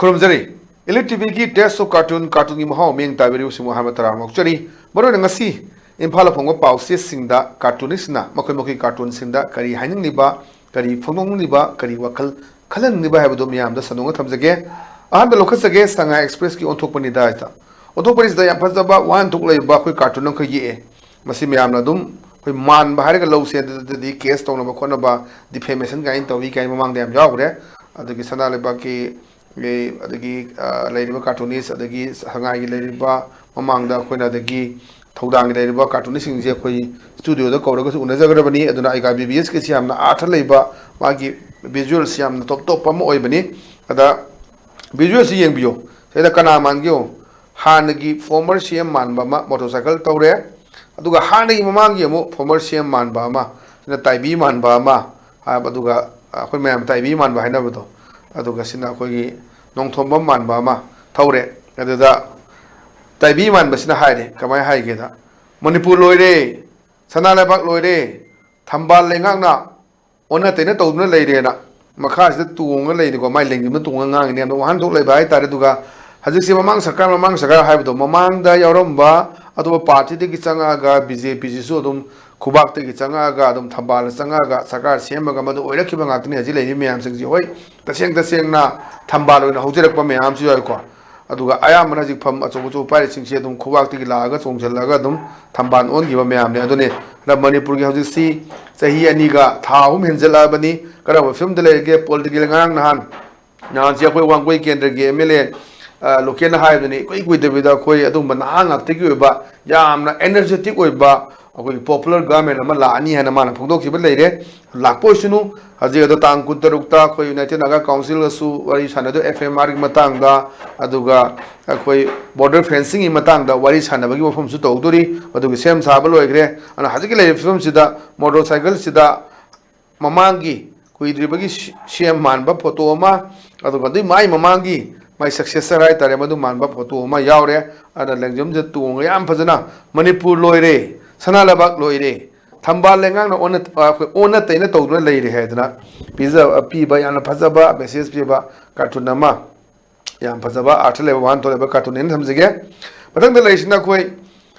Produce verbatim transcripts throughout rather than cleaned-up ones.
ꯈꯨꯔꯨꯝꯖꯔꯤ꯫ Elite T ꯚꯤꯒꯤ Taste of Cartoon, ꯀꯥꯔꯇꯨꯟꯒꯤ ꯃꯍꯥꯎ ꯃꯤꯠꯌꯦꯡ ꯇꯥꯕꯤꯔꯤꯕꯁꯤꯡꯕꯨ ꯑꯍꯥꯟꯕ ꯇꯔꯥꯝꯅ ꯑꯣꯛꯆꯔꯤ꯫ ꯃꯔꯨꯑꯣꯏꯅ ꯉꯁꯤ ꯏꯝꯐꯥꯜꯗ ꯐꯣꯡꯕ ꯄꯥꯎꯆꯦꯁꯤꯡꯗ, ꯀꯥꯔꯇꯨꯅꯤꯁꯁꯤꯡꯅ ꯃꯈꯣꯏ ꯃꯈꯣꯏꯒꯤ ꯀꯥꯔꯇꯨꯟꯁꯤꯡꯗ ꯀꯔꯤ ꯍꯥꯏꯅꯤꯡꯂꯤꯕ, ꯀꯔꯤ ꯐꯣꯡꯗꯣꯛꯅꯤꯡꯂꯤꯕ, ꯀꯔꯤ ꯋꯥꯈꯜ ꯈꯜꯍꯟꯅꯤꯡꯂꯤꯕ ꯍꯥꯏꯕꯗꯨ ꯃꯤꯌꯥꯝꯗ ꯁꯟꯗꯣꯛꯅ ꯊꯝꯖꯒꯦ꯫ ꯑꯍꯥꯟꯕ ꯂꯧꯈꯠꯆꯒꯦ, ꯁꯉꯥꯏ ꯑꯦꯛꯁꯄ꯭ꯔꯦꯁꯀꯤ ꯑꯣꯟꯊꯣꯛꯄꯅꯤꯗ ꯍꯥꯏꯗ꯫ ꯑꯣꯟꯊꯣꯛꯄꯅꯤꯁꯤꯗ ꯌꯥꯝ ꯐꯖꯕ ꯋꯥꯍꯟꯊꯣꯛ ꯂꯩꯕ ꯑꯩꯈꯣꯏ ꯀꯥꯔꯇꯨꯟ ꯑꯃꯈꯛ ꯌꯦꯛꯑꯦ꯫ ꯃꯁꯤ ꯃꯌꯥꯝꯅ ꯑꯗꯨꯝ ꯑꯩꯈꯣꯏ ꯃꯥꯟꯕ ꯍꯥꯏꯔꯒ ꯂꯧꯁꯦ, ꯑꯗꯨꯗꯗꯤ ꯀꯦꯁ ꯇꯧꯅꯕ ꯈꯣꯠꯅꯕ, ꯗꯤꯐꯦꯃꯦꯁꯟ ꯀꯥꯏꯅ ꯇꯧꯏ ꯀꯥꯏꯅ ꯃꯃꯥꯡꯗ ꯌꯥꯝ ꯌꯥꯎꯈ꯭ꯔꯦ꯫ ꯑꯗꯒꯤ ꯁꯅꯥ ꯂꯩꯕꯥꯛꯀꯤ, ꯑꯦ, ꯑꯗꯒꯤ, ꯑ, ꯂꯩꯔꯤꯕ ꯀꯥꯔꯇꯨꯅꯤꯁ, ꯑꯗꯒꯤ ꯁꯉꯥꯏꯒꯤ ꯂꯩꯔꯤꯕ ꯃꯃꯥꯡꯗ ꯑꯩꯈꯣꯏꯅ, ꯑꯗꯒꯤ ꯊꯧꯗꯥꯡꯒꯤ ꯂꯩꯔꯤꯕ ꯀꯥꯔꯇꯨꯅꯤꯁꯁꯤꯡꯁꯦ ꯑꯩꯈꯣꯏ ꯁ꯭ꯇꯨꯗꯤꯑꯣꯗ ꯀꯧꯔꯒꯁꯨ ꯎꯅꯖꯒꯗꯕꯅꯤ꯫ ꯑꯗꯨꯅ ꯑꯩꯒ ꯕꯤ ꯕꯤ ꯑꯦꯁꯀꯤꯁꯤ ꯌꯥꯝꯅ ꯑꯥꯔꯊ ꯂꯩꯕ, ꯃꯥꯒꯤ ꯚꯤꯖꯨꯋꯦꯜꯁꯤ ꯌꯥꯝꯅ ꯇꯣꯞ ꯇꯣꯞꯄ ꯑꯃ ꯑꯣꯏꯕꯅꯤ꯫ ꯑꯗ ꯚꯤꯖꯨꯋꯦꯜꯁꯤ ꯌꯦꯡꯕꯤꯌꯨ꯫ ꯁꯤꯗ ꯀꯅꯥ ꯃꯥꯟꯒꯦ ꯌꯦꯡꯉꯨ꯫ ꯍꯥꯟꯅꯒꯤ ꯐꯣꯔꯃꯔ ꯁꯤ ꯑꯦꯝ ꯃꯥꯟꯕ ꯑꯃ ꯃꯣꯇꯣꯔꯁꯥꯏꯀꯜ ꯇꯧꯔꯦ꯫ ꯑꯗꯨꯒ ꯍꯥꯟꯅꯒꯤ ꯃꯃꯥꯡꯒꯤ ꯑꯃꯨꯛ ꯐꯣꯔꯃꯔ ꯁꯤ ꯑꯦꯝ ꯃꯥꯟꯕ ꯑꯃ, ꯁꯤꯅ ꯇꯥꯏꯕꯤ ꯃꯥꯟꯕ ꯑꯃ ꯍꯥꯏꯕ, ꯑꯗꯨꯒ ꯑꯩꯈꯣꯏ ꯃꯌꯥꯝ ꯇꯥꯏꯕꯤ ꯃꯥꯟꯕ ꯍꯥꯏꯅꯕꯗꯣ, ꯑꯗꯨꯒ ꯁꯤꯅ ꯑꯩꯈꯣꯏꯒꯤ ꯅꯣꯡꯊꯣꯝꯕꯝ ꯃꯥꯟꯕ ꯑꯃ ꯊꯧꯔꯦ꯫ ꯑꯗꯨꯗ ꯇꯥꯏꯕꯤ ꯃꯥꯟꯕꯁꯤꯅ ꯍꯥꯏꯔꯦ, ꯀꯃꯥꯏꯅ ꯍꯥꯏꯒꯦꯗ, "ꯃꯅꯤꯄꯨꯔ ꯂꯣꯏꯔꯦ, ꯁꯅꯥ ꯂꯩꯕꯥꯛ ꯂꯣꯏꯔꯦ, ꯊꯝꯕꯥꯜ ꯂꯩꯉꯥꯛꯅ ꯑꯣꯟꯅ ꯇꯩꯅ ꯇꯧꯗꯨꯅ ꯂꯩꯔꯦꯅ" ꯃꯈꯥꯁꯤꯗ ꯇꯣꯡꯉ ꯂꯩꯅꯤꯀꯣ, ꯃꯥꯏ ꯂꯦꯡꯖꯨꯝꯗ ꯇꯣꯡꯉ ꯉꯥꯡꯉꯤꯅꯦ꯫ ꯑꯗꯣ ꯋꯥꯍꯟꯊꯣꯛ ꯂꯩꯕ ꯍꯥꯏꯇꯥꯔꯦ꯫ ꯑꯗꯨꯒ ꯍꯧꯖꯤꯛꯁꯦ ꯃꯃꯥꯡ ꯁꯔꯀꯥꯔ, ꯃꯃꯥꯡ ꯁꯔꯀꯥꯔ ꯍꯥꯏꯕꯗꯣ, ꯃꯃꯥꯡꯗ ꯌꯥꯎꯔꯝꯕ ꯑꯇꯣꯞꯄ ꯄꯥꯔꯇꯤꯗꯒꯤ ꯆꯪꯉꯛꯑꯒ ꯕꯤ ꯖꯦ ꯄꯤꯁꯤꯁꯨ ꯑꯗꯨꯝ ꯈꯨꯕꯥꯛꯇꯒꯤ ꯆꯪꯉꯛꯑꯒ ꯑꯗꯨꯝ ꯊꯝꯕꯥꯜꯗ ꯆꯪꯉꯛꯑꯒ ꯁꯔꯀꯥꯔ ꯁꯦꯝꯃꯒ ꯃꯗꯨ ꯑꯣꯏꯔꯛꯈꯤꯕ ꯉꯥꯛꯇꯅꯤ꯫ ꯍꯧꯖꯤꯛ ꯂꯩꯔꯤꯕ ꯃꯌꯥꯝꯁꯤꯡꯁꯤ, ꯍꯣꯏ, ꯇꯁꯦꯡ ꯇꯁꯦꯡꯅ ꯊꯝꯕꯥꯜ ꯑꯣꯏꯅ ꯍꯧꯖꯔꯛꯄ ꯃꯌꯥꯝꯁꯨ ꯌꯥꯎꯏꯀꯣ꯫ ꯑꯗꯨꯒ ꯑꯌꯥꯝꯕꯅ ꯍꯧꯖꯤꯛ ꯐꯝ ꯑꯆꯧ ꯑꯆꯧꯕ ꯄꯥꯏꯔꯤꯁꯤꯡꯁꯤ ꯑꯗꯨꯝ ꯈꯨꯕꯥꯛꯇꯒꯤ ꯂꯥꯛꯑꯒ ꯆꯣꯡꯁꯤꯜꯂꯒ ꯑꯗꯨꯝ ꯊꯝꯕꯥꯜ ꯑꯣꯟꯈꯤꯕ ꯃꯌꯥꯝꯅꯦ꯫ ꯑꯗꯨꯅꯤ, ꯍꯟꯗꯛ ꯃꯅꯤꯄꯨꯔꯒꯤ ꯍꯧꯖꯤꯛꯁꯤ ꯆꯍꯤ ꯑꯅꯤꯒ ꯊꯥ ꯑꯍꯨꯝ ꯍꯦꯟꯖꯜꯂꯛꯑꯕꯅꯤ꯫ ꯀꯔꯝꯕ ꯐꯤꯕꯝꯗ ꯂꯩꯔꯒꯦ? ꯄꯣꯂꯤꯇꯤꯀꯦꯜ ꯉꯔꯥꯡ ꯅꯍꯥꯟ, ꯅꯍꯥꯟꯁꯤ ꯑꯩꯈꯣꯏ ꯋꯥꯡꯒꯣꯏ ꯀꯦꯟꯗ꯭ꯔꯒꯤ ꯑꯦꯝ ꯑꯦꯜ ꯑꯦ, ꯑ, ꯂꯣꯀꯦꯜꯅ ꯍꯥꯏꯕꯗꯨꯅꯤ, ꯏꯀꯨꯏ ꯀꯨꯏꯗꯕꯤꯗ ꯑꯩꯈꯣꯏ ꯑꯗꯨꯒꯨꯝꯕ ꯅꯍꯥ ꯉꯥꯛꯇꯒꯤ ꯑꯣꯏꯕ ꯌꯥꯝꯅ ꯑꯦꯅꯔꯖꯦꯇꯤꯛ ꯑꯣꯏꯕ ꯑꯩꯈꯣꯏꯒꯤ ꯄꯣꯄꯨꯂꯔ ꯒꯚꯔꯟꯃꯦꯟ ꯑꯃ ꯂꯥꯛꯑꯅꯤ ꯍꯥꯏꯅ ꯃꯥꯅ ꯐꯣꯡꯗꯣꯛꯈꯤꯕ ꯂꯩꯔꯦ꯫ ꯂꯥꯛꯄ ꯑꯣꯏꯁꯅꯨ꯫ ꯍꯧꯖꯤꯛ ꯑꯗꯣ ꯇꯥꯡ ꯀꯨꯟꯇꯔꯨꯛꯇ ꯑꯩꯈꯣꯏ ꯌꯨꯅꯥꯏꯇꯦꯗ ꯅꯥꯒꯥ ꯀꯥꯎꯟꯁꯤꯜꯒꯁꯨ ꯋꯥꯔꯤ ꯁꯥꯟꯅꯗꯣꯏ, ꯑꯦꯐ ꯑꯦꯝ ꯑꯥꯔꯒꯤ ꯃꯇꯥꯡꯗ, ꯑꯗꯨꯒ ꯑꯩꯈꯣꯏ ꯕꯣꯔꯗꯔ ꯐꯦꯟꯁꯤꯡꯒꯤ ꯃꯇꯥꯡꯗ ꯋꯥꯔꯤ ꯁꯥꯟꯅꯕꯒꯤ ꯋꯥꯐꯝꯁꯨ ꯇꯧꯗꯣꯔꯤ꯫ ꯃꯗꯨꯒꯤ ꯁꯦꯝ ꯁꯥꯕ ꯂꯣꯏꯈ꯭ꯔꯦ꯫ ꯑꯗꯨꯅ ꯍꯧꯖꯤꯛꯀꯤ ꯂꯩꯔꯤꯕ ꯐꯤꯕꯝꯁꯤꯗ ꯃꯣꯇꯣꯔ ꯁꯥꯏꯀꯜꯁꯤꯗ ꯃꯃꯥꯡꯒꯤ ꯀꯨꯏꯗ꯭ꯔꯤꯕꯒꯤ ꯁꯤ-, ꯁꯤ ꯑꯦꯝ ꯃꯥꯟꯕ ꯐꯣꯇꯣ ꯑꯃ, ꯑꯗꯨꯒ ꯑꯗꯨꯏ ꯃꯥꯏ ꯃꯃꯥꯡꯒꯤ ꯃꯥꯏ ꯁꯛꯁꯦꯁꯔ ꯍꯥꯏꯇꯥꯔꯦ, ꯃꯗꯨ ꯃꯥꯟꯕ ꯐꯣꯇꯣ ꯑꯃ ꯌꯥꯎꯔꯦ꯫ ꯑꯗꯨꯅ ꯂꯦꯡꯖꯨꯝꯁꯤꯗ ꯇꯣꯡꯉꯒ ꯌꯥꯝ ꯐꯖꯅ "ꯃꯅꯤꯄꯨꯔ ꯂꯣꯏꯔꯦ, ꯁꯅꯥ ꯂꯩꯕꯥꯛ ꯂꯣꯏꯔꯦ, ꯊꯝꯕꯥꯜ ꯂꯩꯉꯥꯛꯅ ꯑꯣꯟꯅ, ꯑꯩꯈꯣꯏ ꯑꯣꯟꯅ ꯇꯩꯅ ꯇꯧꯗꯨꯅ ꯂꯩꯔꯦ" ꯍꯥꯏꯗꯅ ꯄꯤꯖ-, ꯄꯤꯕ ꯌꯥꯝꯅ ꯐꯖꯕ ꯃꯦꯁꯦꯖ ꯄꯤꯕ ꯀꯥꯔꯇꯨꯟ ꯑꯃ꯫ ꯌꯥꯝ ꯐꯖꯕ ꯑꯥꯔꯊ ꯂꯩꯕ ꯋꯥꯍꯟꯊꯣꯛ ꯂꯩꯕ ꯀꯥꯔꯇꯨꯟꯅꯦꯅ ꯊꯝꯖꯒꯦ꯫ ꯃꯊꯪꯗ ꯂꯩꯔꯤꯁꯤꯅ ꯑꯩꯈꯣꯏ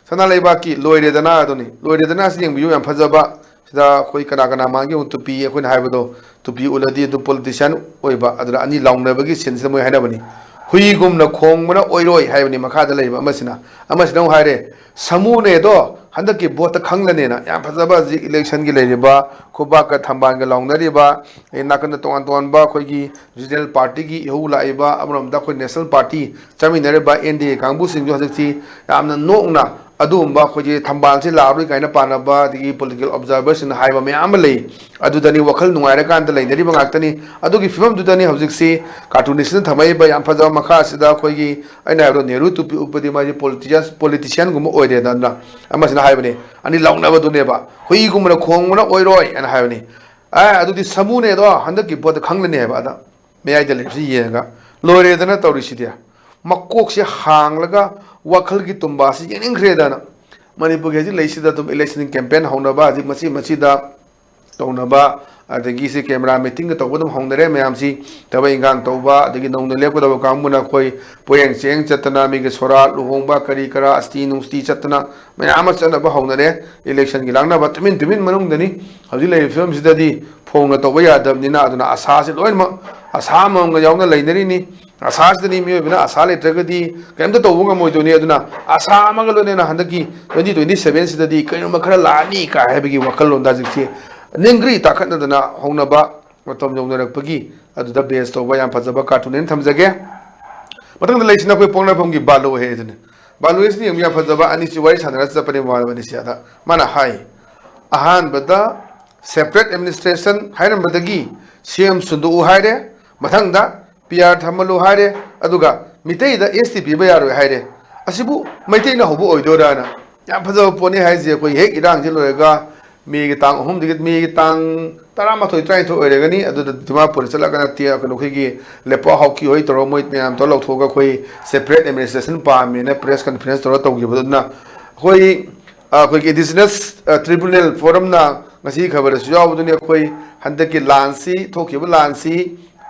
ꯁꯅꯥ ꯂꯩꯕꯥꯛꯀꯤ ꯂꯣꯏꯔꯦꯗꯅ ꯑꯗꯨꯅꯤ꯫ ꯂꯣꯏꯔꯦꯗꯅ ꯑꯁꯤ ꯌꯦꯡꯕꯤꯌꯨ, ꯌꯥꯝ ꯐꯖꯕ꯫ ꯁꯤꯗ ꯑꯩꯈꯣꯏ ꯀꯅꯥ ꯀꯅꯥ ꯃꯥꯒꯤ ꯇꯨꯄꯤ, ꯑꯩꯈꯣꯏꯅ ꯍꯥꯏꯕꯗꯣ, ꯇꯨꯄꯤ ꯎꯠꯂꯗꯤ ꯑꯗꯨ ꯄꯣꯂꯤꯇꯤꯁꯤꯌꯥꯟ ꯑꯣꯏꯕ, ꯑꯗꯨꯅ ꯑꯅꯤ ꯂꯥꯎꯅꯕꯒꯤ ꯁꯤꯟꯁꯤꯗ ꯃꯣꯏ ꯍꯥꯏꯅꯕꯅꯤ꯫ "ꯍꯨꯏꯒꯨꯝꯅ ꯈꯣꯡꯕꯅ ꯑꯣꯏꯔꯣꯏ" ꯍꯥꯏꯕꯅꯤ ꯃꯈꯥꯗ ꯂꯩꯔꯤꯕ ꯑꯃꯁꯤꯅ꯫ ꯑꯃꯁꯤꯅ ꯑꯃꯨꯛ ꯍꯥꯏꯔꯦ, "ꯁꯃꯨꯅꯦꯗꯣ ꯍꯟꯗꯛꯀꯤ ꯚꯣꯠꯇ ꯈꯪꯂꯅꯦꯅ"꯫ ꯌꯥꯝ ꯐꯖꯕ ꯍꯧꯖꯤꯛ ꯏꯂꯦꯛꯁꯟꯒꯤ ꯂꯩꯔꯤꯕ ꯈꯨꯕꯥꯛꯀ ꯊꯝꯕꯥꯜꯒ ꯂꯥꯎꯅꯔꯤꯕ, ꯑꯗꯩ ꯅꯥꯀꯟꯗ ꯇꯣꯉꯥꯟ ꯇꯣꯉꯥꯟꯕ ꯑꯩꯈꯣꯏꯒꯤ ꯔꯤꯖꯅꯦꯜ ꯄꯥꯔꯇꯤꯒꯤ ꯏꯍꯧ ꯂꯥꯛꯏꯕ, ꯑꯃꯔꯣꯝꯗ ꯑꯩꯈꯣꯏ ꯅꯦꯁꯅꯦꯜ ꯄꯥꯔꯇꯤ ꯆꯠꯃꯤꯟꯅꯔꯤꯕ ꯑꯦꯟ ꯗꯤ ꯑꯦ ꯀꯥꯡꯕꯨꯁꯤꯡꯁꯨ ꯍꯧꯖꯤꯛꯁꯤ ꯌꯥꯝꯅ ꯅꯣꯛꯅ ꯑꯗꯨꯒꯨꯝꯕ ꯑꯩꯈꯣꯏꯒꯤ ꯊꯝꯕꯥꯜꯁꯤ ꯂꯥꯛꯑꯔꯣꯏ ꯀꯥꯏꯅ ꯄꯥꯅꯕ, ꯑꯗꯒꯤ ꯄꯣꯂꯤꯇꯤꯀꯦꯜ ꯑꯣꯕꯖꯥꯔꯚꯔꯁꯤꯡꯅ ꯍꯥꯏꯕ ꯃꯌꯥꯝ ꯑꯃ ꯂꯩ꯫ ꯑꯗꯨꯗꯅꯤ ꯋꯥꯈꯜ ꯅꯨꯡꯉꯥꯏꯔꯀꯥꯟꯗ ꯂꯩꯅꯔꯤꯕ ꯉꯥꯛꯇꯅꯤ꯫ ꯑꯗꯨꯒꯤ ꯐꯤꯕꯝꯗꯨꯗꯅꯤ ꯍꯧꯖꯤꯛꯁꯤ ꯀꯥꯔꯇꯨꯅꯤꯁꯅ ꯊꯝꯃꯛꯏꯕ ꯌꯥꯝ ꯐꯖꯕ ꯃꯈꯥꯁꯤꯗ ꯑꯩꯈꯣꯏꯒꯤ, ꯑꯩꯅ ꯍꯥꯏꯕꯗꯣ, ꯅꯦꯍꯔꯨ ꯇꯨꯄꯤ ꯎꯞꯄꯗꯤ ꯃꯥꯁꯤ ꯄꯣꯂꯤꯇꯤꯁꯤꯌꯥꯟ, ꯄꯣꯂꯤꯇꯤꯁꯤꯌꯥꯟꯒꯨꯝꯕ ꯑꯣꯏꯔꯦꯗꯅ꯫ ꯑꯃꯁꯤꯅ ꯍꯥꯏꯕꯅꯤ, ꯑꯅꯤ ꯂꯥꯎꯅꯕꯗꯨꯅꯦꯕ, "ꯍꯨꯏꯒꯨꯝꯕꯅ ꯈꯣꯡꯕꯅ ꯑꯣꯏꯔꯣꯏ" ꯍꯥꯏꯅ ꯍꯥꯏꯕꯅꯤ꯫ ꯑꯦ, ꯑꯗꯨꯗꯤ ꯁꯃꯨꯅꯦꯗꯣ ꯍꯟꯗꯛꯀꯤ ꯚꯣꯠꯇ ꯈꯪꯂꯅꯤ ꯍꯥꯏꯕ꯫ ꯑꯗ ꯃꯌꯥꯏꯗ ꯂꯩꯕꯁꯤ ꯌꯦꯡꯉꯒ ꯂꯣꯏꯔꯦꯗꯅ ꯇꯧꯔꯤꯁꯤꯗꯤ꯫ ꯃꯀꯣꯛꯁꯦ ꯍꯥꯡꯂꯒ ꯋꯥꯈꯜꯒꯤ ꯇꯨꯝꯕꯥꯁꯤ ꯌꯦꯡꯅꯤꯡꯈ꯭ꯔꯦꯗꯅ꯫ ꯃꯅꯤꯄꯨꯔꯒꯤ ꯍꯧꯖꯤꯛ ꯂꯩꯁꯤꯗ ꯑꯗꯨꯝ ꯏꯂꯦꯛꯁꯟ ꯀꯦꯝꯄꯦꯟ ꯍꯧꯅꯕ, ꯍꯧꯖꯤꯛ ꯃꯆꯤ ꯃꯆꯤꯗ ꯇꯧꯅꯕ, ꯑꯗꯒꯤ ꯁꯤ ꯀꯦꯃꯦꯔꯥ ꯃꯤꯇꯤꯡꯒ ꯇꯧꯕ ꯑꯗꯨꯝ ꯍꯧꯅꯔꯦ꯫ ꯃꯌꯥꯝꯁꯤ ꯊꯕꯛ ꯏꯟꯈꯥꯡ ꯇꯧꯕ, ꯑꯗꯒꯤ ꯅꯧꯅ ꯂꯦꯞꯀꯗꯕ ꯀꯥꯡꯕꯨꯅ ꯑꯩꯈꯣꯏ ꯄꯣꯌꯦꯡ ꯆꯦꯡ ꯆꯠꯇꯅ, ꯃꯤꯒꯤ ꯁꯣꯔꯥꯠ, ꯂꯨꯍꯣꯡꯕ, ꯀꯔꯤ ꯀꯔꯥ, ꯑꯁꯇꯤ ꯅꯨꯡꯁꯇꯤ ꯆꯠꯇꯅ ꯃꯌꯥꯝ ꯑꯃ ꯆꯠꯅꯕ ꯍꯧꯅꯔꯦ꯫ ꯏꯂꯦꯛꯁꯟꯒꯤ ꯂꯥꯡꯅꯕ ꯇꯨꯃꯤꯟ ꯇꯨꯃꯤꯟ ꯃꯅꯨꯡꯗꯅꯤ꯫ ꯍꯧꯖꯤꯛ ꯂꯩꯔꯤꯕ ꯐꯤꯕꯝꯁꯤꯗꯗꯤ ꯐꯣꯡꯅ ꯇꯧꯕ ꯌꯥꯗꯕꯅꯤꯅ, ꯑꯗꯨꯅ ꯑꯁꯥꯁꯤ ꯂꯣꯏꯅꯃꯛ, ꯑꯁꯥ ꯑꯃꯃꯝꯒ ꯌꯥꯎꯅ ꯂꯩꯅꯔꯤꯅꯤ꯫ ꯑꯁꯥꯁꯤꯗꯅꯤ, ꯃꯤꯑꯣꯏꯕꯅ ꯑꯁꯥ ꯂꯩꯇ꯭ꯔꯒꯗꯤ ꯀꯔꯤꯝꯇ ꯇꯧꯕ ꯉꯝꯃꯣꯏꯗꯣꯏꯅꯤ꯫ ꯑꯗꯨꯅ ꯑꯁꯥ ꯑꯃꯒ ꯂꯣꯏꯅꯅ ꯍꯟꯗꯛꯀꯤ twenty twenty seven ꯁꯤꯗꯗꯤ ꯀꯔꯤꯒꯨꯝꯕ ꯈꯔ ꯂꯥꯛꯑꯅꯤ ꯀꯥꯏ ꯍꯥꯏꯕꯒꯤ ꯋꯥꯈꯜꯂꯣꯟꯗ ꯍꯧꯖꯤꯛꯁꯤ ꯅꯤꯡꯒ꯭ꯔꯤ ꯇꯥꯈꯠꯅꯗꯅ ꯍꯧꯅꯕ ꯃꯇꯝ ꯌꯧꯅꯔꯛꯄꯒꯤ ꯑꯗꯨꯗ ꯕꯦꯁ ꯇꯧꯕ ꯌꯥꯝ ꯐꯖꯕ ꯀꯥꯔꯇꯨꯟ ꯑꯃ ꯊꯝꯖꯒꯦ꯫ ꯃꯊꯪꯗ ꯂꯩꯁꯤꯅ ꯑꯩꯈꯣꯏ ꯄꯣꯛꯅꯐꯝꯒꯤ ꯕꯥꯂꯨ ꯍꯦ ꯑꯗꯨꯅꯤ꯫ ꯕꯥꯂꯨ ꯍꯦꯁꯤꯅ ꯌꯦꯡꯕ ꯌꯥꯝ ꯐꯖꯕ, ꯑꯅꯤꯁꯤ ꯋꯥꯔꯤ ꯁꯥꯟꯅꯔ ꯆꯠꯄꯅꯦ ꯃꯕꯥꯅꯤꯁꯦ꯫ ꯑꯗ ꯃꯥꯅ ꯍꯥꯏ, ꯑꯍꯥꯟꯕꯗ separate administration ꯍꯥꯏꯔꯝꯕꯗꯒꯤ ꯁꯤ ꯑꯦꯝ ꯁꯨꯟꯗꯣꯛꯎ ꯍꯥꯏꯔꯦ, ꯃꯊꯪꯗ ꯄꯤ ꯑꯥꯔ ꯊꯝꯍꯜꯂꯨ ꯍꯥꯏꯔꯦ, ꯑꯗꯨꯒ ꯃꯤꯇꯩꯗ ꯑꯦꯁ ꯇꯤ ꯄꯤꯕ ꯌꯥꯔꯣꯏ ꯍꯥꯏꯔꯦ꯫ ꯑꯁꯤꯕꯨ ꯃꯩꯇꯩꯅ ꯍꯧꯕ ꯑꯣꯏꯗꯣꯏꯔꯥꯅ? ꯌꯥꯝ ꯐꯖꯕ ꯄꯣꯠꯅꯤ ꯍꯥꯏꯁꯦ꯫ ꯑꯩꯈꯣꯏ ꯍꯦꯛ ꯏꯔꯥꯡꯁꯤ ꯂꯣꯏꯔꯒ ꯃꯦꯒꯤ ꯇꯥꯡ ꯑꯍꯨꯝꯗꯒꯤ ꯃꯦꯒꯤ ꯇꯥꯡ ꯇꯔꯥꯃꯥꯊꯣꯏ, ꯇꯔꯥꯅꯤꯊꯣꯏ ꯑꯣꯏꯔꯒꯅꯤ꯫ ꯑꯗꯨꯗ ꯗꯤꯃꯥꯄꯨꯔꯗ ꯆꯠꯂꯒꯅ ꯇꯦ-, ꯀꯩꯅꯣ, ꯑꯩꯈꯣꯏꯒꯤ ꯂꯦꯄꯥꯎ ꯍꯥꯎꯀꯤ ꯍꯣꯏ ꯇꯧꯔꯒ ꯃꯣꯏ ꯃꯌꯥꯝ ꯇꯧꯔꯒ ꯂꯧꯊꯣꯛꯑꯒ ꯑꯩꯈꯣꯏ separate administration ꯄꯥꯝꯃꯦꯅ press conference ꯇꯧꯔꯒ ꯇꯧꯈꯤꯕꯗꯨꯅ ꯑꯩꯈꯣꯏ, ꯑ, ꯑꯩꯈꯣꯏꯒꯤ indigenous, ꯑ, tribunal forum ꯅ ꯉꯁꯤ ꯈꯕꯔꯗꯁꯨ ꯌꯥꯎꯕꯗꯨꯅꯤ꯫ ꯑꯩꯈꯣꯏ ꯍꯟꯗꯛꯀꯤ ꯂꯥꯟꯁꯤ, ꯊꯣꯛꯈꯤꯕ ꯂꯥꯟꯁꯤ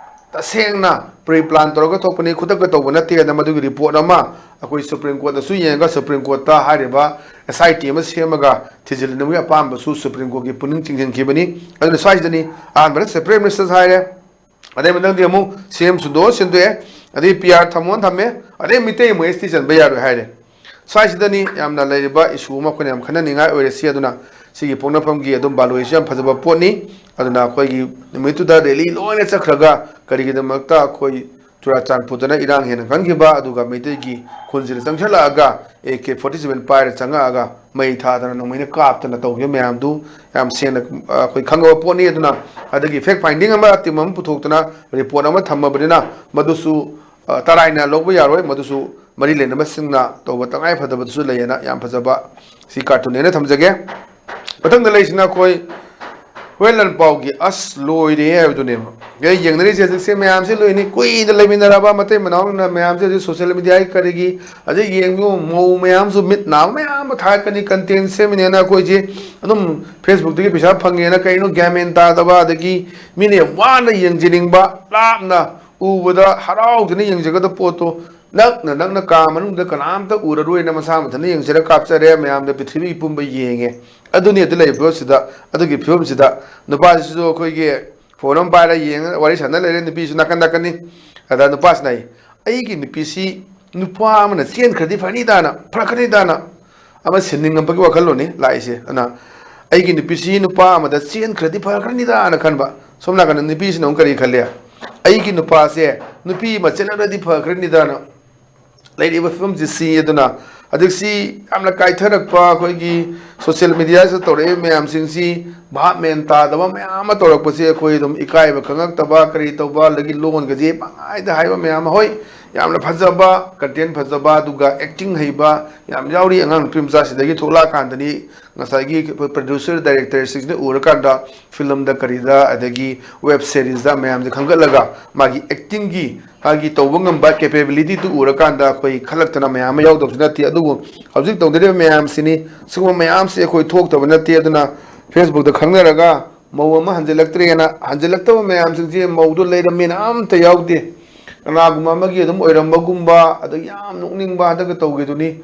ꯇꯁꯦꯡꯅ ꯄ꯭ꯔꯤ ꯄ꯭ꯂꯥꯟ ꯇꯧꯔꯒ ꯊꯣꯛꯄꯅꯤ, ꯈꯨꯗꯛꯇ ꯇꯧꯕ ꯅꯠꯇꯦ ꯍꯥꯏꯅ ꯃꯗꯨꯒꯤ ꯔꯤꯄꯣꯔꯠ ꯑꯃ ꯑꯩꯈꯣꯏ ꯁꯨꯄ꯭ꯔꯤꯝ ꯀꯣꯔꯠꯇꯁꯨ ꯌꯦꯡꯉꯒ ꯁꯨꯄ꯭ꯔꯤꯝ ꯀꯣꯔꯠꯇ ꯍꯥꯏꯔꯤꯕ ꯑꯦꯁ ꯑꯥꯏ ꯇꯤ ꯑꯃ ꯁꯦꯝꯃꯒ ꯊꯤꯖꯤꯜꯅꯕꯒꯤ ꯑꯄꯥꯝꯕꯁꯨ ꯁꯨꯄ꯭ꯔꯤꯝ ꯀꯣꯔꯠꯀꯤ ꯄꯨꯛꯅꯤꯡ ꯆꯤꯡꯁꯤꯟꯈꯤꯕꯅꯤ꯫ ꯑꯗꯨꯅ ꯁ꯭ꯋꯥꯏꯁꯤꯗꯅꯤ ꯑꯍꯥꯟꯕꯗ ꯁꯦꯄꯔꯦꯠ ꯃꯤꯅꯤꯁꯇꯔꯁ ꯍꯥꯏꯔꯦ, ꯑꯗꯩ ꯃꯊꯪꯗꯤ ꯑꯃꯨꯛ ꯁꯤ ꯑꯦꯝ ꯁꯨꯗꯣꯛꯑ ꯁꯤꯟꯗꯣꯛꯑꯦ, ꯑꯗꯩ ꯄꯤ ꯑꯥꯔ ꯊꯝꯃꯣꯅ ꯊꯝꯃꯦ, ꯑꯗꯩ ꯃꯤꯇꯩ ꯑꯃꯨꯛ ꯑꯦꯁ ꯇꯤ ꯆꯟꯕ ꯌꯥꯔꯣꯏ ꯍꯥꯏꯔꯦ꯫ ꯁ꯭ꯋꯥꯏꯁꯤꯗꯅꯤ ꯌꯥꯝꯅ ꯂꯩꯔꯤꯕ ꯏꯁꯨ ꯑꯃ ꯑꯩꯈꯣꯏꯅ ꯌꯥꯝ ꯈꯟꯅꯅꯤꯡꯉꯥꯏ ꯑꯣꯏꯔꯤꯁꯤ꯫ ꯑꯗꯨꯅ ꯁꯤꯒꯤ ꯄꯣꯛꯅꯐꯝꯒꯤ ꯑꯗꯨꯝ ꯕꯥꯂꯣꯏꯁꯤ ꯌꯥꯝ ꯐꯖꯕ ꯄꯣꯠꯅꯤ꯫ ꯑꯗꯨꯅ ꯑꯩꯈꯣꯏꯒꯤ ꯅꯨꯃꯤꯠꯇꯨꯗ ꯔꯦꯂꯤ ꯂꯣꯏꯅ ꯆꯠꯈ꯭ꯔꯒ ꯀꯔꯤꯒꯤꯗꯃꯛꯇ ꯑꯩꯈꯣꯏ ꯆꯨꯔꯥꯆꯥꯟꯄꯨꯔꯗꯅ ꯏꯔꯥꯡ ꯍꯦꯟꯅ ꯀꯟꯈꯤꯕ, ꯑꯗꯨꯒ ꯃꯩꯇꯩꯒꯤ ꯈꯨꯜꯁꯤꯗ ꯆꯪꯁꯤꯜꯂꯛꯑꯒ ꯑꯦ ꯀꯦ ꯐꯣꯔꯇꯤ ꯁꯚꯦꯟ ꯄꯥꯏꯔ ꯆꯪꯉꯛꯑꯒ ꯃꯩ ꯊꯥꯗꯅ ꯅꯣꯡꯃꯩꯅ ꯀꯥꯞꯇꯅ ꯇꯧꯈꯤꯕ ꯃꯌꯥꯝꯗꯨ ꯌꯥꯝ ꯁꯦꯡꯅ, ꯑ, ꯑꯩꯈꯣꯏ ꯈꯪꯉꯕ ꯄꯣꯠꯅꯤ꯫ ꯑꯗꯨꯅ ꯑꯗꯒꯤ ꯐꯦꯛ ꯐꯥꯏꯟꯗꯤꯡ ꯑꯃ, ꯇꯤꯝ ꯑꯃ ꯄꯨꯊꯣꯛꯇꯅ ꯔꯤꯄꯣꯔꯠ ꯑꯃ ꯊꯝꯃꯕꯅꯤꯅ ꯃꯗꯨꯁꯨ, ꯑ, ꯇꯔꯥꯏꯅ ꯂꯧꯕ ꯌꯥꯔꯣꯏ꯫ ꯃꯗꯨꯁꯨ ꯃꯔꯤ ꯂꯩꯅꯕꯁꯤꯡꯅ ꯇꯧꯕ ꯇꯉꯥꯏ ꯐꯗꯕꯗꯨꯁꯨ ꯂꯩꯌꯦꯅ ꯌꯥꯝ ꯐꯖꯕ ꯁꯤ ꯀꯥꯔꯇꯨꯟꯅꯦꯅ ꯊꯝꯖꯒꯦ꯫ ꯃꯊꯪꯗ ꯂꯩꯔꯤꯁꯤꯅ ꯑꯩꯈꯣꯏ ꯍꯣꯔꯦꯟ ꯂꯥꯟ ꯄꯥꯎꯒꯤ ꯑꯁ ꯂꯣꯏꯔꯦ ꯍꯥꯏꯕꯗꯨꯅꯦꯕ꯫ ꯑꯩ ꯌꯦꯡꯅꯔꯤꯁꯦ ꯍꯧꯖꯤꯛꯁꯦ ꯃꯌꯥꯝꯁꯦ ꯂꯣꯏꯅꯤ, ꯀꯨꯏꯅ ꯂꯩꯃꯤꯟꯅꯔꯕ ꯃꯇꯩ ꯃꯅꯥꯎꯅ ꯃꯌꯥꯝꯁꯦ ꯍꯧꯖꯤꯛ ꯁꯣꯁꯤꯌꯦꯜ ꯃꯦꯗꯤꯌꯥꯒꯤ ꯀꯔꯤꯒꯤ ꯍꯧꯖꯤꯛ ꯌꯦꯡꯉꯨ, ꯃꯧ ꯃꯌꯥꯝꯁꯨ ꯃꯤꯠ ꯅꯥꯕ ꯃꯌꯥꯝ ꯑꯃ ꯊꯥꯒꯠꯀꯅꯤ꯫ ꯀꯟꯇꯦꯟ ꯁꯦꯝꯃꯤꯅꯦꯅ ꯑꯩꯈꯣꯏꯁꯦ ꯑꯗꯨꯝ ꯐꯦꯁꯕꯨꯛꯇꯒꯤ ꯄꯩꯁꯥ ꯐꯪꯉꯦꯅ ꯀꯩꯅꯣ ꯒ꯭ꯌꯥꯟ ꯃꯦꯟ ꯇꯥꯗꯕ, ꯑꯗꯒꯤ ꯃꯤꯅ ꯌꯥꯝ ꯋꯥꯅ ꯌꯦꯡꯖꯅꯤꯡꯕ, ꯂꯥꯞꯅ ꯎꯕꯗ ꯍꯔꯥꯎꯗꯅ ꯌꯦꯡꯖꯒꯗꯕ ꯄꯣꯠꯇꯣ ꯅꯛꯅ ꯅꯛꯅ ꯀꯥ ꯃꯅꯨꯡꯗ ꯀꯅꯥꯝꯇ ꯎꯔꯔꯣꯏꯅ ꯃꯁꯥ ꯃꯊꯟꯇ ꯌꯦꯡꯖꯔ ꯀꯥꯞꯆꯔꯦ꯫ ꯃꯌꯥꯝꯗ ꯄ꯭ꯔꯤꯊꯤꯕꯤ ꯄꯨꯝꯕ ꯌꯦꯡꯉꯦ꯫ ꯑꯗꯨꯅꯤ ꯑꯗꯨ ꯂꯩꯔꯤꯕ ꯐꯤꯕꯝꯁꯤꯗ, ꯑꯗꯨꯒꯤ ꯐꯤꯕꯝꯁꯤꯗ ꯅꯨꯄꯥꯁꯤꯁꯨ ꯑꯩꯈꯣꯏꯒꯤ ꯐꯣꯟ ꯑꯃ ꯄꯥꯏꯔ ꯌꯦꯡꯉ ꯋꯥꯔꯤ ꯁꯥꯟꯅ ꯂꯩꯔꯦ, ꯅꯨꯄꯤꯁꯨ ꯅꯥꯀꯟ ꯅꯥꯀꯟꯅꯤ꯫ ꯑꯗ ꯅꯨꯄꯥꯁꯤꯅ ꯍꯥꯏ, "ꯑꯩꯒꯤ ꯅꯨꯄꯤꯁꯤ ꯅꯨꯄꯥ ꯑꯃꯅ ꯆꯦꯟꯈ꯭ꯔꯗꯤ ꯐꯅꯤꯗꯥꯅ, ꯐꯔꯛꯀꯅꯤꯗꯥꯅ" ꯑꯃ ꯁꯤꯟꯅꯤꯡꯉꯝꯕꯒꯤ ꯋꯥꯈꯜꯂꯣꯟꯅꯤ ꯂꯥꯛꯏꯁꯦ꯫ ꯑꯗꯨꯅ ꯑꯩꯒꯤ ꯅꯨꯄꯤꯁꯤ ꯅꯨꯄꯥ ꯑꯃꯗ ꯆꯦꯟꯈ꯭ꯔꯗꯤ ꯐꯈ꯭ꯔꯅꯤꯗꯥꯅ ꯈꯟꯕ꯫ ꯁꯣꯝ ꯅꯥꯀꯟꯗ ꯅꯨꯄꯤꯁꯤꯅ ꯑꯃꯨꯛ ꯀꯔꯤ ꯈꯜꯂꯤ? "ꯑꯩꯒꯤ ꯅꯨꯄꯥꯁꯦ ꯅꯨꯄꯤ ꯑꯃ ꯆꯦꯜꯂꯛꯂꯗꯤ ꯐꯈ꯭ꯔꯅꯤꯗꯥꯅ" ꯂꯩꯔꯤꯕ ꯐꯤꯕꯝꯁꯤ ꯁꯤ꯫ ꯑꯗꯨꯅ ꯍꯧꯖꯤꯛꯁꯤ ꯌꯥꯝꯅ ꯀꯥꯏꯊꯔꯛꯄ ꯑꯩꯈꯣꯏꯒꯤ ꯁꯣꯁꯤꯌꯦꯜ ꯃꯦꯗꯤꯌꯥꯁꯤꯗ ꯇꯧꯔꯛꯏꯕ ꯃꯌꯥꯝꯁꯤꯡꯁꯤ ꯚꯥꯞ ꯃꯦꯟ ꯇꯥꯗꯕ ꯃꯌꯥꯝ ꯑꯃ ꯇꯧꯔꯛꯄꯁꯤ ꯑꯩꯈꯣꯏ ꯑꯗꯨꯝ ꯏꯀꯥꯏꯕ ꯈꯪꯉꯛꯇꯕ, ꯀꯔꯤ ꯇꯧꯕ, ꯑꯗꯒꯤ ꯂꯣꯟꯒꯁꯦ ꯄꯪꯍꯥꯏꯗ ꯍꯥꯏꯕ ꯃꯌꯥꯝ ꯑꯃ꯫ ꯍꯣꯏ, ꯌꯥꯝꯅ ꯐꯖꯕ, ꯀꯟꯇꯦꯟ ꯐꯖꯕ, ꯑꯗꯨꯒ ꯑꯦꯛꯇꯤꯡ ꯍꯩꯕ ꯌꯥꯝ ꯌꯥꯎꯔꯤ꯫ ꯑꯉꯥꯡ ꯅꯨꯄꯤ ꯃꯆꯥꯁꯤꯗꯒꯤ ꯊꯣꯛꯂꯛꯑꯀꯥꯟꯗꯅꯤ ꯉꯁꯥꯏꯒꯤ ꯑꯩꯈꯣꯏ ꯄ꯭ꯔꯗ꯭ꯌꯨꯁꯔ, ꯗꯥꯏꯔꯦꯛꯇꯔꯁꯤꯡꯁꯤꯅ ꯎꯔꯀꯥꯟꯗ ꯐꯤꯂꯝꯗ ꯀꯔꯤꯗ ꯑꯗꯒꯤ ꯋꯦꯕ ꯁꯦꯔꯤꯁꯇ ꯃꯌꯥꯝꯁꯦ ꯈꯟꯒꯠꯂꯒ ꯃꯥꯒꯤ ꯑꯦꯛꯇꯤꯡꯒꯤ ꯃꯥꯒꯤ ꯇꯧꯕ ꯉꯝꯕ ꯀꯦꯄꯦꯕꯤꯂꯤꯇꯤꯗꯨ ꯎꯔꯀꯥꯟꯗ ꯑꯩꯈꯣꯏ ꯈꯜꯂꯛꯇꯅ ꯃꯌꯥꯝ ꯑꯃ ꯌꯥꯎꯗꯕꯁꯨ ꯅꯠꯇꯦ꯫ ꯑꯗꯨꯕꯨ ꯍꯧꯖꯤꯛ ꯇꯧꯅꯔꯤꯕ ꯃꯌꯥꯝꯁꯤꯅꯤ, ꯁꯤꯒꯨꯝꯕ ꯃꯌꯥꯝꯁꯤ ꯑꯩꯈꯣꯏ ꯊꯣꯛꯇꯕ ꯅꯠꯇꯦ꯫ ꯑꯗꯨꯅ ꯐꯦꯁꯕꯨꯛꯇ ꯈꯪꯅꯔꯒ ꯃꯧ ꯑꯃ ꯍꯟꯖꯤꯜꯂꯛꯇ꯭ꯔꯦꯅ, ꯍꯟꯖꯤꯜꯂꯛꯇꯕ ꯃꯌꯥꯝꯁꯤꯡꯁꯦ ꯃꯧꯗꯣ ꯂꯩꯔꯝꯃꯦꯅ ꯑꯝꯇ ꯌꯥꯎꯗꯦ꯫ ꯀꯅꯥꯒꯨꯝꯕ ꯑꯃꯒꯤ ꯑꯗꯨꯝ ꯑꯣꯏꯔꯝꯕꯒꯨꯝꯕ, ꯑꯗ ꯌꯥꯝ ꯅꯣꯛꯅꯤꯡꯕ ꯍꯟꯗꯛꯀ ꯇꯧꯒꯦꯗꯨꯅꯤ꯫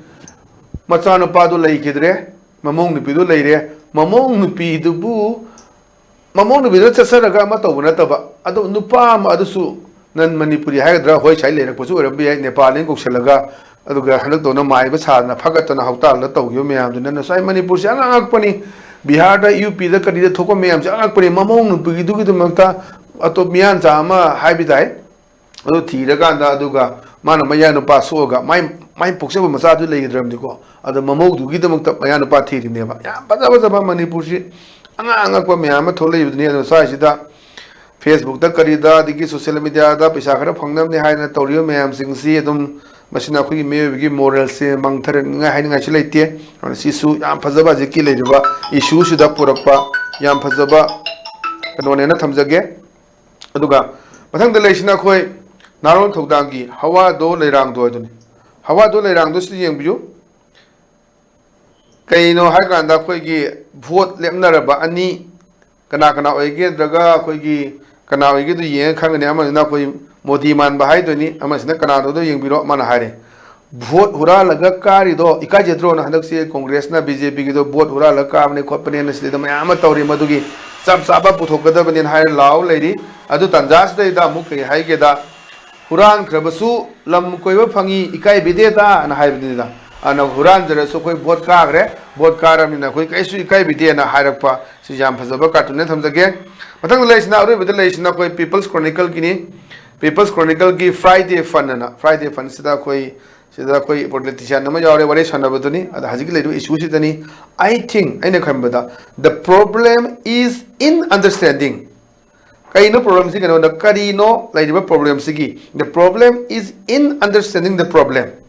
ꯃꯆꯥꯅꯨꯄꯥꯗꯣ ꯂꯩꯈꯤꯗ꯭ꯔꯦ, ꯃꯃꯧ ꯅꯨꯄꯤꯗꯣ ꯂꯩꯔꯦ꯫ ꯃꯃꯧ ꯅꯨꯄꯤꯗꯨꯕꯨ, ꯃꯃꯧ ꯅꯨꯄꯤꯗꯨꯅ ꯆꯠꯆꯔꯒ ꯑꯃ ꯇꯧꯕ ꯅꯠꯇꯕ, ꯑꯗꯣ ꯅꯨꯄꯥ ꯑꯃ ꯑꯗꯨꯁꯨ ꯅꯟ ꯃꯅꯤꯄꯨꯔꯤ ꯍꯥꯏꯒꯗ꯭ꯔꯥ, ꯍꯣꯏ, ꯁꯥꯏ ꯂꯩꯔꯛꯄꯁꯨ ꯑꯣꯏꯔꯝꯕ ꯌꯥꯏ, ꯅꯦꯄꯥꯂꯤꯅ ꯀꯧꯁꯜꯂꯒ, ꯑꯗꯨꯒ ꯍꯟꯗꯛꯇꯧꯅ ꯃꯥꯏꯕ ꯁꯥꯗꯅ ꯐꯒꯠꯇꯅ ꯍꯧꯇꯥꯜꯗ ꯇꯧꯈꯤꯕ ꯃꯌꯥꯝꯗꯨꯅ ꯉꯁꯥꯏ ꯃꯅꯤꯄꯨꯔꯁꯦ ꯑꯉꯛ ꯑꯉꯛꯄꯅꯤ꯫ ꯕꯤꯍꯥꯔꯗ, ꯌꯨ ꯄꯤꯗ, ꯀꯔꯤꯗ ꯊꯣꯛꯄ ꯃꯌꯥꯝꯁꯦ ꯑꯉꯛꯄꯅꯤ꯫ ꯃꯃꯧ ꯅꯨꯄꯤꯒꯤꯗꯨꯒꯤꯗꯃꯛꯇ ꯑꯇꯣꯞ ꯃꯤꯌꯥꯟꯆꯥ ꯑꯃ ꯍꯥꯏꯕ ꯇꯥꯏ, ꯑꯗꯨ ꯊꯤꯔꯀꯥꯟꯗ, ꯑꯗꯨꯒ ꯃꯥꯅ ꯃꯌꯥ ꯅꯨꯄꯥ ꯁꯣꯛꯑꯒ ꯃꯥꯏ, ꯃꯥꯏ ꯄꯣꯛꯆꯕ ꯃꯆꯥꯗꯨ ꯂꯩꯒꯗ꯭ꯔꯕꯅꯤꯀꯣ꯫ ꯑꯗꯣ ꯃꯃꯧꯗꯨꯒꯤꯗꯃꯛꯇ ꯃꯌꯥ ꯅꯨꯄꯥ ꯊꯤꯔꯤꯅꯦꯕ꯫ ꯌꯥꯝ ꯐꯖ ꯐꯖꯕ ꯃꯅꯤꯄꯨꯔꯁꯤ ꯑꯉꯛ ꯑꯉꯛꯄ ꯃꯌꯥꯝ ꯑꯃ ꯊꯣꯛꯂꯛꯏꯕꯗꯨꯅꯤ꯫ ꯑꯗꯣ ꯁ꯭ꯋꯥꯏꯁꯤꯗ Facebook ꯀꯔꯤꯗ, ꯑꯗꯒꯤ social media ꯗ ꯄꯩꯁꯥ ꯈꯔ ꯐꯪꯅꯕꯅꯤ ꯍꯥꯏꯗꯅ ꯇꯧꯔꯤꯕ ꯃꯌꯥꯝꯁꯤꯡꯁꯤ ꯑꯗꯨꯝ, ꯃꯁꯤꯅ ꯑꯩꯈꯣꯏꯒꯤ ꯃꯤꯑꯣꯏꯕꯒꯤ ꯃꯣꯔꯦꯜꯁꯦ ꯃꯥꯡꯊꯔꯛꯅꯤꯡꯉꯥꯏ ꯍꯥꯏꯅꯤꯡꯉꯥꯏꯁꯨ ꯂꯩꯇꯦ꯫ ꯑꯗꯨꯅ ꯁꯤꯁꯨ ꯌꯥꯝ ꯐꯖꯕ ꯍꯧꯖꯤꯛꯀꯤ ꯂꯩꯔꯤꯕ ꯏꯁꯨꯁꯤꯗ ꯄꯨꯔꯛꯄ ꯌꯥꯝ ꯐꯖꯕ ꯀꯩꯅꯣꯅꯦꯅ ꯊꯝꯖꯒꯦ꯫ ꯑꯗꯨꯒ ꯃꯊꯪꯗ ꯂꯩꯔꯤꯁꯤꯅ ꯑꯩꯈꯣꯏ ꯅꯥꯔꯣꯟ ꯊꯧꯗꯥꯡꯒꯤ ꯍꯋꯥꯗꯣ ꯂꯩꯔꯥꯡꯗꯣ ꯍꯥꯏꯗꯨꯅꯤ꯫ ꯍꯋꯥꯗꯣ ꯂꯩꯔꯥꯡꯗꯣ ꯁꯤꯗ ꯌꯦꯡꯕꯤꯌꯨ꯫ ꯀꯩꯅꯣ ꯍꯥꯏꯀꯥꯟꯗ ꯑꯩꯈꯣꯏꯒꯤ ꯚꯣꯠ ꯂꯦꯞꯅꯔꯕ ꯑꯅꯤ, ꯀꯅꯥ ꯀꯅꯥ ꯑꯣꯏꯒꯦ ꯅꯠꯇ꯭ꯔꯒ ꯑꯩꯈꯣꯏꯒꯤ ꯀꯅꯥ ꯑꯣꯏꯒꯦꯗꯣ ꯌꯦꯡꯉ ꯈꯪꯒꯅꯤ꯫ ꯑꯃꯁꯤꯅ ꯑꯩꯈꯣꯏ ꯃꯣꯗꯤ ꯃꯥꯟꯕ ꯍꯥꯏꯗꯣꯏꯅꯤ, ꯑꯃꯁꯤꯅ ꯀꯅꯥꯅꯣꯗꯣ ꯌꯦꯡꯕꯤꯔꯣ꯫ ꯃꯥꯅ ꯍꯥꯏꯔꯦ, "ꯚꯣꯠ ꯍꯨꯔꯥꯜꯂꯒ ꯀꯥꯔꯤꯗꯣ ꯏꯀꯥꯏꯖꯗ꯭ꯔꯣꯅ?" ꯍꯟꯗꯛꯁꯤ ꯀꯣꯡꯒ꯭ꯔꯦꯁꯅ ꯕꯤ ꯖꯦ ꯄꯤꯒꯤꯗꯣ ꯚꯣꯠ ꯍꯨꯔꯥꯜꯂꯒ ꯀꯥꯕꯅꯦ ꯈꯣꯠꯄꯅꯦꯅ ꯁꯤꯗ ꯃꯌꯥꯝ ꯑꯃ ꯇꯧꯔꯤ꯫ ꯃꯗꯨꯒꯤ ꯆꯞ ꯆꯥꯕ ꯄꯨꯊꯣꯛꯀꯗꯕꯅꯦꯅ ꯍꯥꯏꯔ ꯂꯥꯎ ꯂꯩꯔꯤ꯫ ꯑꯗꯨ ꯇꯥꯟꯖꯥꯁꯤꯗꯩꯗ ꯑꯃꯨꯛ ꯀꯩ ꯍꯥꯏꯒꯦꯗ, "ꯍꯨꯔꯥꯟꯈ꯭ꯔꯕꯁꯨ ꯂꯝ ꯀꯣꯏꯕ ꯐꯪꯉꯤ, ꯏꯀꯥꯏꯕꯤꯗꯦꯗ" ꯑꯅ ꯍꯥꯏꯕꯅꯤꯗ꯫ ꯑꯗꯨꯅ ꯍꯨꯔꯥꯟꯖꯔꯁꯨ ꯑꯩꯈꯣꯏ ꯚꯣꯠ ꯀꯥꯈ꯭ꯔꯦ, ꯚꯣꯠ ꯀꯥꯔꯕꯅꯤꯅ ꯑꯩꯈꯣꯏ ꯀꯩꯁꯨ ꯏꯀꯥꯏꯕꯤꯗꯦꯅ ꯍꯥꯏꯔꯛꯄ, ꯁꯤ ꯌꯥꯝ ꯐꯖꯕ ꯀꯥꯔꯇꯨꯟꯅꯦ, ꯊꯝꯖꯒꯦ꯫ ꯃꯊꯪꯗ ꯂꯩꯔꯤꯁꯤꯅ, ꯑꯔꯣꯏꯕꯗ ꯂꯩꯔꯤꯁꯤꯅ ꯑꯩꯈꯣꯏ People's Chronicle Guinea. People's Chronicle ꯒꯤ Friday Fun ꯑꯅ, Friday Fun ꯁꯤꯗ ꯑꯩꯈꯣꯏ, ꯁꯤꯗ ꯑꯩꯈꯣꯏ politician ꯑꯃ ꯌꯥꯎꯔꯦ, ꯋꯥꯔꯤ ꯁꯥꯟꯅꯕꯗꯨꯅꯤ꯫ ꯑꯗ ꯍꯧꯖꯤꯛꯀꯤ ꯂꯩꯔꯤꯕ issue ꯁꯤꯗꯅꯤ꯫ I think, ꯑꯩꯅ ꯈꯟꯕꯗ, "The problem is in understanding." ꯀꯩꯅꯣ problem ꯁꯤ? ꯀꯩꯅꯣꯗ, ꯀꯔꯤꯅꯣ ꯂꯩꯔꯤꯕ problem ꯁꯤꯒꯤ? "The problem is in understanding the problem."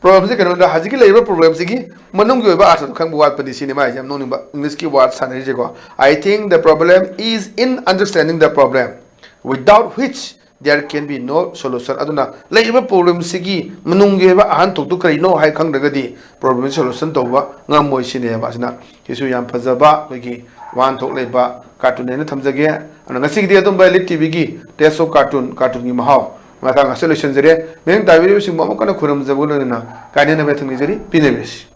Problem ꯁꯤ ꯀꯩꯅꯣꯗ, ꯍꯧꯖꯤꯛꯀꯤ ꯂꯩꯔꯤꯕ problem ꯁꯤꯒꯤ ꯃꯅꯨꯡꯒꯤ ꯑꯣꯏꯕ ꯑꯥꯔꯊꯗꯣ ꯈꯪꯕ ꯋꯥꯠꯄꯅꯤ ꯁꯤꯅꯤ ꯃꯥꯏꯁꯦ꯫ ꯌꯥꯝ ꯅꯣꯛꯅꯤꯡꯕ English ꯀꯤ word ꯁꯥꯟꯅꯔꯤꯁꯦꯀꯣ꯫ "I think the problem is in understanding the problem, without which there can be no solution." ꯑꯗꯨꯅ ꯂꯩꯔꯤꯕ problem ꯁꯤꯒꯤ ꯃꯅꯨꯡꯒꯤ ꯑꯣꯏꯕ ꯑꯍꯟꯊꯣꯛꯇꯨ ꯀꯔꯤꯅꯣ ꯍꯥꯏ ꯈꯪꯗ꯭ꯔꯒꯗꯤ problem ꯁꯤ solution ꯇꯧꯕ ꯉꯝꯃꯣꯏ ꯁꯤꯅꯦꯕ꯫ ꯑꯁꯤꯅ ꯁꯤꯁꯨ ꯌꯥꯝ ꯐꯖꯕ ꯑꯩꯈꯣꯏꯒꯤ ꯋꯥꯍꯟꯊꯣꯛ ꯂꯩꯕ ꯀꯥꯔꯇꯨꯟ ꯍꯥꯏꯅ ꯊꯝꯖꯒꯦ꯫ ꯑꯗꯨꯅ ꯉꯁꯤꯒꯤꯗꯤ ꯑꯗꯨꯝꯕ Elite ꯇꯤꯚꯤꯒꯤ Taste of Cartoon, ꯀꯥꯔꯇꯨꯟꯒꯤ ꯃꯍꯥꯎ ꯃꯇꯥꯡ ꯑꯁꯤꯗ ꯂꯣꯏꯁꯤꯟꯖꯔꯦ꯫ ꯃꯤꯠꯌꯦꯡ ꯇꯥꯕꯤꯔꯤꯕꯁꯤꯡꯕꯨ ꯑꯃꯨꯛ ꯍꯟꯅ ꯈꯨꯔꯨꯝꯖꯕꯒ ꯂꯣꯏꯅꯅ ꯀꯥꯏꯅꯅꯕ ꯌꯥꯊꯪ ꯅꯤꯖꯔꯤ꯫ ꯄꯤꯅꯕꯤꯔꯁꯤ꯫